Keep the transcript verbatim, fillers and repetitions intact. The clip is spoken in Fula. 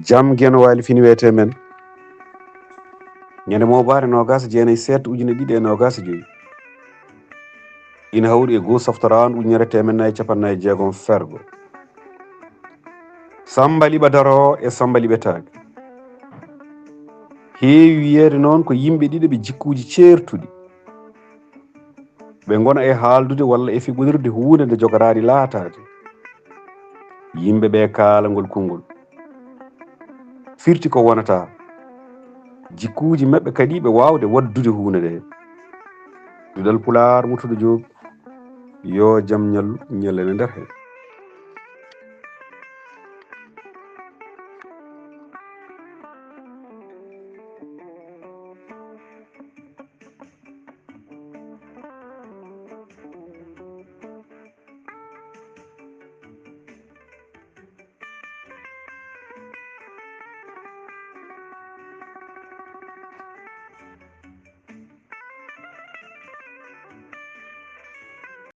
Jam Geno Waali Fini wiyetee men. Ñande moobaare noogaas e jeenayi seet ujine ɗiɗi e noogaas e joy. Ina hawri e goo softoraandu ujunere teemedde nayi capanɗe nayi e jeegom fergo. Samba Liɓa Daro e Samba Liɓe Taag. Heewi wiyeede noon ko yimɓe ɗiɗo ɓe jikkuuji ceertuɗi. Ɓe ngona e haaldude walla e fiɓondirde huunde nde jogoraani laataade. Yimɓe ɓe kaalangol konngol. Firti ko wonata. Jikkuuji maɓɓe kadi ɓe waawde waɗdude huunde nde. Duɗal Pulaar, Murtuɗo Joob, yo jam ñallu ñallen e nder heen.